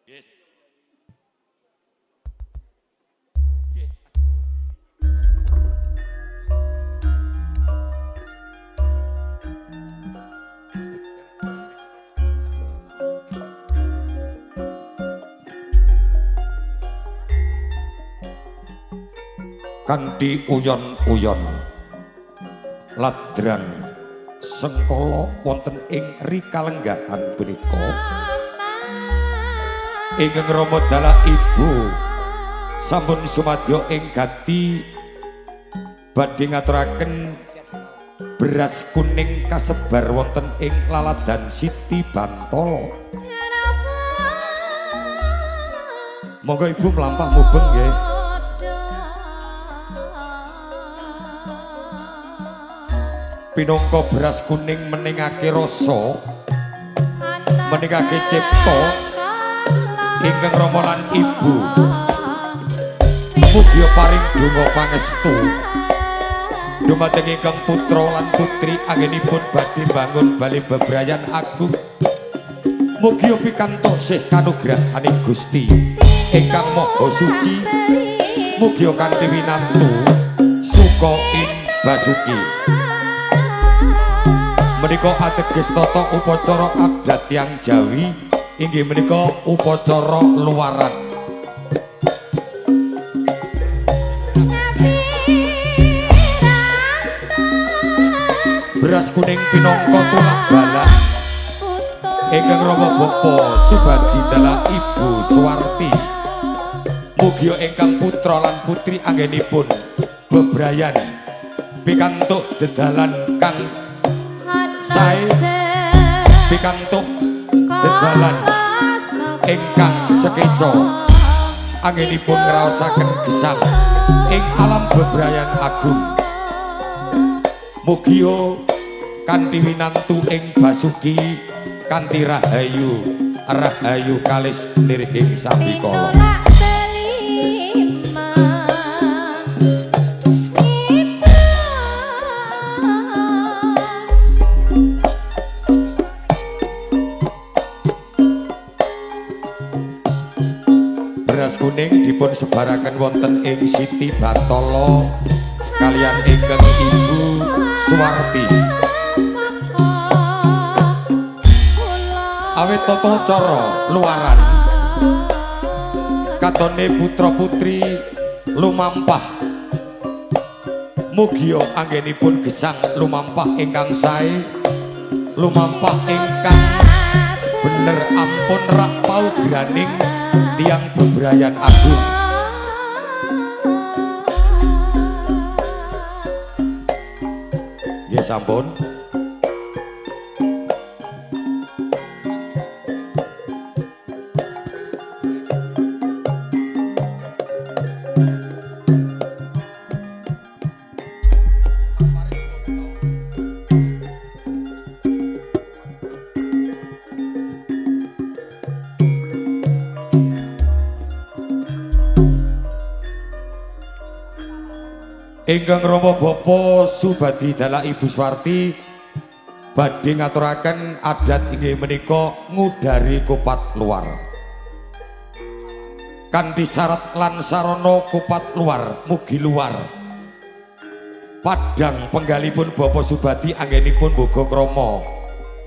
Yes. Kanthi uyon-uyon ladran sengkala wonten ing rikalenggahan punika ingkang rama dalah ibu sampun sumadyo ing gati badhe ngaturaken beras kuning kasebar wonten ing laladan Siti Bantala. Monggo ibu mlampah mubeng nggih. Pinangka beras kuning meningake rasa, meningake cipta ingkang rama lan ibu mugi paring donga pangestu dumateng ingkang putra lan putri anggenipun badhe bangun bale bebrayan agung. Mugi pikantuk sih kanugrahaning Gusti ingkang Maha Suci. Mugi kanthi winantu suka ing basuki. Menika ateges tata upacara adat tiyang Jawi inggih menika upacara luaran. Beras kuning pinangka tulak balak ingkang rama bapa Subadi dalah ibu Suwarti. Mugi ingkang putra lan putri anggenipun bebrayan pikantuk dedalan kang sae, pikantuk dedalan ingkang sekeca anggenipun ngraosaken gesang ing alam bebrayan agung. Mugia kanthi winantu ing basuki kanthi rahayu rahayu kalis lir ing sambikala. Beras kuning dipun sebaraken wonten ing Siti Bantala kaliyan ingkang ibu Suwarti. Awit tata cara luaran katone putra putri lumampah. Mugia anggenipun gesang lumampah ingkang sae, lumampah ingkang bener ampun rak paugraning tiang bebrayan agung. Nggih sampun. Ingkang rama bapa Subadi dalah ibu Suwarti badhe ngaturaken adat inggih menika ngudari kupat luar. Kanthi syarat lan sarana kupat luar mugi luar. Padhang penggalipun bapa Subadi anggenipun boga krama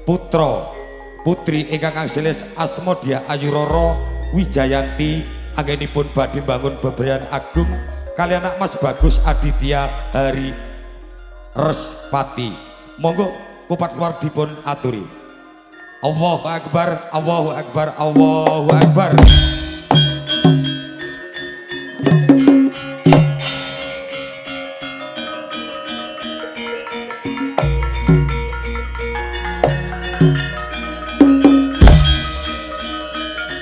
putra putri ingkang angselis asma Dyah Ayu Rara Wijayanti anggenipun badhe bangun bebrayan agung kaliyan anak Mas Bagus Aditya Hari Respati. Monggo kupat luar dipun aturi. Allahu Akbar, Allahu Akbar, Allahu Akbar.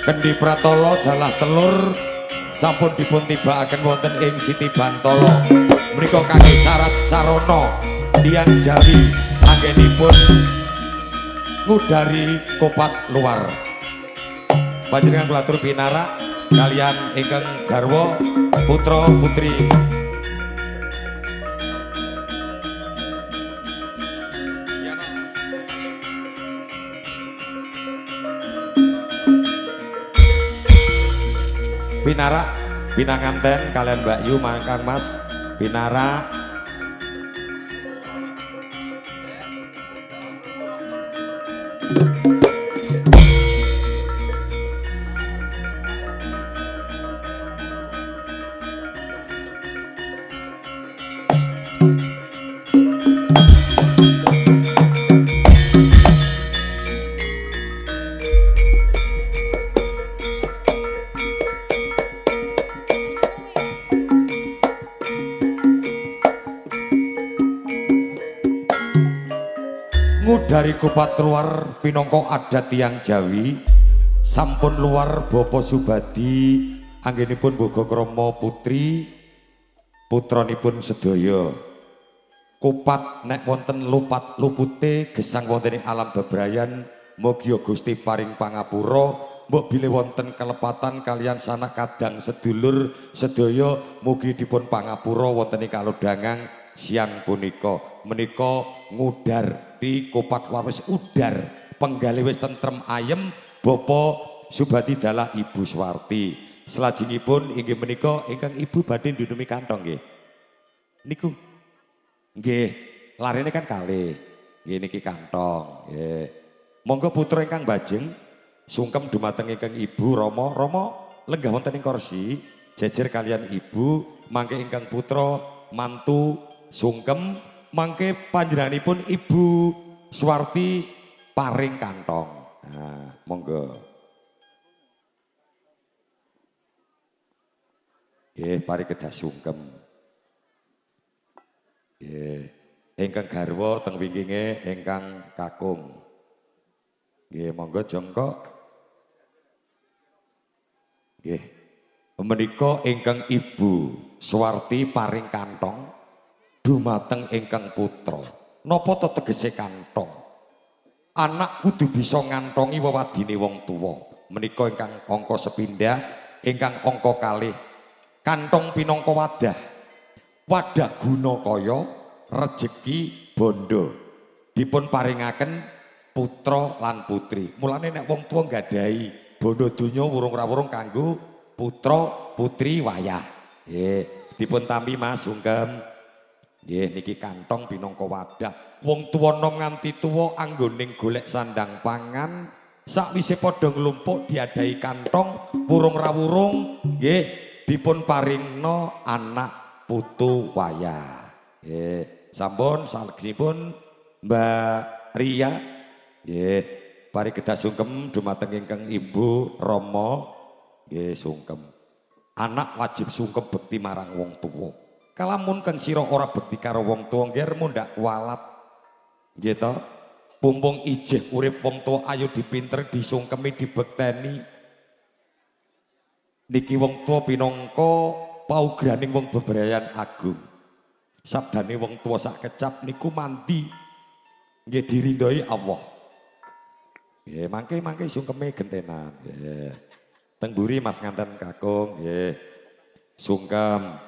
Kendi pratala dalah telur sampun dipun tibakaken wonten ing Siti Bantala. Menika kangge syarat sarana tiyang Jawi anggenipun ngudari kupat luar. Panjenengan kula atur pinarak kaliyan ingkang garwa putra putri. Pinarak pinanganten kalian Mbak Yu mangkang Mas pinarak. Ngudari kupat luar pinangka adat tiyang Jawi sampun luar Bapak Subadi anggenipun boga krama putri putranipun sedaya. Kupat nek wonten lupat lupute gesang wonten ing alam bebrayan mugi Gusti paring pangapura mbok bilih wonten kelepatan kalian sanak kadang sedulur sedaya mugi dipun pangapura wonten ing kalodhangan siang punika. Menika ngudar di kupat wawis udar penggalih wis tentrem ayem Bapak Subadi dalah Ibu Suwarti. Selajengipun inggih menika ingkang ibu badhe ndunumi kantong nggih. Niku nggih, larene kan kalih. Nggih niki kantong nggih. Monggo putra ingkang bajeng sungkem dumateng ingkang ibu Rama. Rama lenggah wonten ing kursi jejer kalian ibu, mangke ingkang putra mantu sungkem, mangke panjenenganipun Ibu Suwarti paring kantong. Nah, monggo. Nggih, pari kedah sungkem. Nggih, ingkang garwa teng wingkinge ingkang kakung. Nggih, monggo jongkok. Nggih. Menika ingkang Ibu Suwarti paring kantong dumateng ingkang putra. Napa to tegese kantong? Anak kudu bisa ngantongi wewadine wong tuwa. Menika ingkang angka sepindah, ingkang angka kalih. Kantong pinangka wadah. Wadah guna kaya rejeki bondo. Dipun paringaken putra lan putri. Mulane nek wong tuwa nggadahi bondo donya wurung-rawurung kanggo putra putri wayah. Nggih, dipun tampi Mas sungkem. Nggih niki kantong pinangka wadah. Wong tuwa nom nganti tuwa anggone golek sandang pangan, sakwise padha nglumpuk diadahi kantong wurung rawurung nggih dipun paringna anak putu wayah. Nggih, sampun salajengipun Mbak Ria nggih pari kedah sungkem dumateng ingkang Ibu Rama nggih sungkem. Anak wajib sungkem bekti marang wong tuwa. Kalamun kang sira ora bekti karo wong tuwa nggih mundhak kualat. Nggih to? Pumpung ijih urip wong tuwa ayo dipinter disungkemi dibekteni. Niki wong tuwa pinangka paugraning wong bebrayan agung. Sabdane wong tuwa sak kecap niku mandi nggih dirindhoi Allah. Nggih, mangke-mangke sungkeme gentenan nggih. Teng mburi Mas nganten kakung nggih. Sungkem.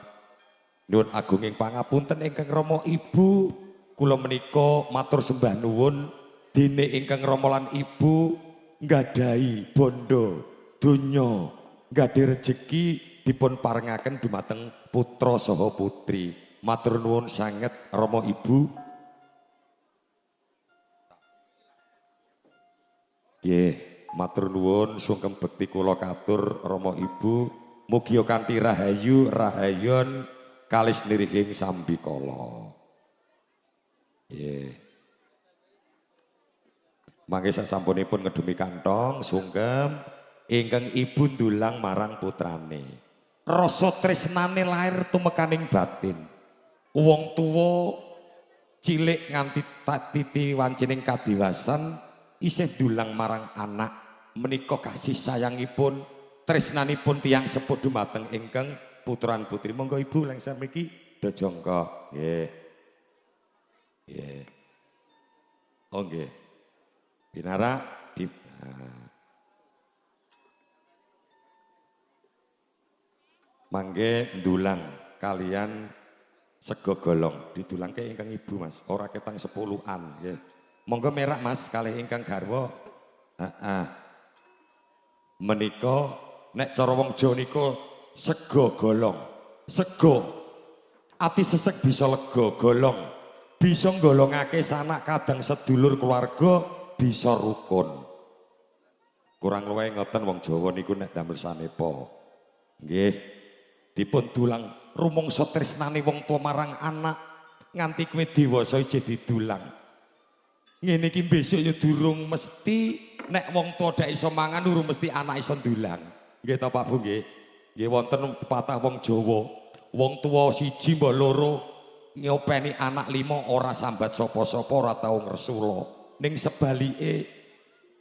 Nyuwun agunging pangapunten ingkang Rama Ibu, kula menika matur sembah nuwun dene ingkang Rama lan Ibu nggadahi bondo donya, nggadahi rejeki dipun parengaken dumateng putra saha putri. Matur nuwun sanget Rama Ibu. Nggih, matur nuwun sungkem bekti kula katur Rama Ibu, mugi kanthi rahayu rahayon kalis nirihing sambikala. Nggih. Mangke sasampunipun ngedumi kantong sungkem ingkang ibu ndulang marang putrane. Rasa tresnane lair tumekaning batin. Wong tuwa cilik nganti titi wancining kadiwasan isih ndulang marang anak. Menika kasih sayangipun, tresnanipun tiyang sepuh dumateng ingkang putran putri. Monggo ibu lengser mriki do jongkok. Nggih. Nggih. Oh nggih. Pinarak di mangke ndulang kalian sego golong didulangke ingkang ibu Mas, ora ketang 10-an nggih. Monggo merak Mas kalih ingkang garwa. Heeh. Menika nek cara wong Jawa nika Sego golong, sego ati sesek bisa lega golong, bisa nggolongake sanak kadang sedulur keluarga bisa rukun. Kurang luwih ngoten wong Jawa niku nek damel sanepa. Nggih. Dipun dulang rumangsa tresnane wong tuwa marang anak nganti kowe dewasa ijeh didulang. Ngene iki besok ya durung mesti nek wong tuwa dak iso mangan durung mesti anak iso ndulang. Nggih to Pak Bu nggih. Nggih wonten pepatah wong Jawa, wong tuwa siji mbah loro ngopeni anak lima ora sambat sapa-sapa ora tau ngresula. Ning sebalike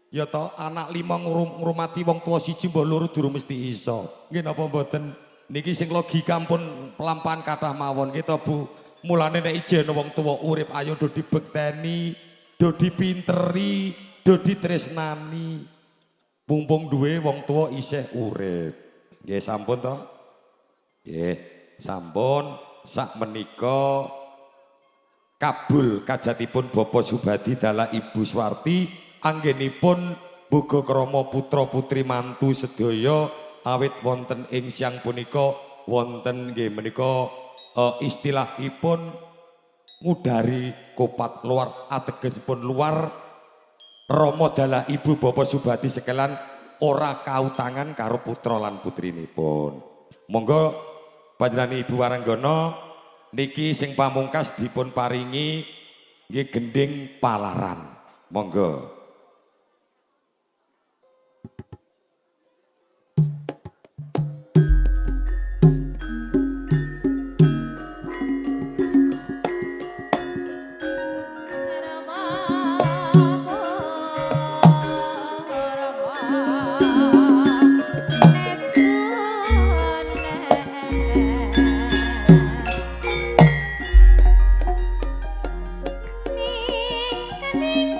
ya to anak lima ngrumati wong tuwa siji mbah loro durung mesti iso. Nggih napa mboten? Niki sing logika pun pelampahan kathah mawon nggih to Bu. Mulane nek ijen wong tuwa urip ayo do dibekteni, do dipinteri, do ditresnani. Mumpung duwe wong tuwa isih urip. Nggih sampun to? Nggih, sampun sak menika kabul kajatipun Bapak Subadi dalah Ibu Suwarti anggenipun boga krama putra putri mantu sedaya awit wonten ing siang punika wonten nggih menika istilahipun ngudari kopat luar ategesipun luar Rama dalah Ibu Bapak Subadi sekelan ora kautangan karo putra lan putrinipun. Monggo panjenengan Ibu Waranggono niki sing pamungkas dipun paringi nggih gending palaran. Monggo. Ning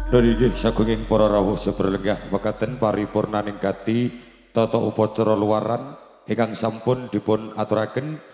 Dari nggih sagunging para rawuh seberlenggah mekaten paripurnaning gati tata upacara luaran ingkang sampun dipun aturaken.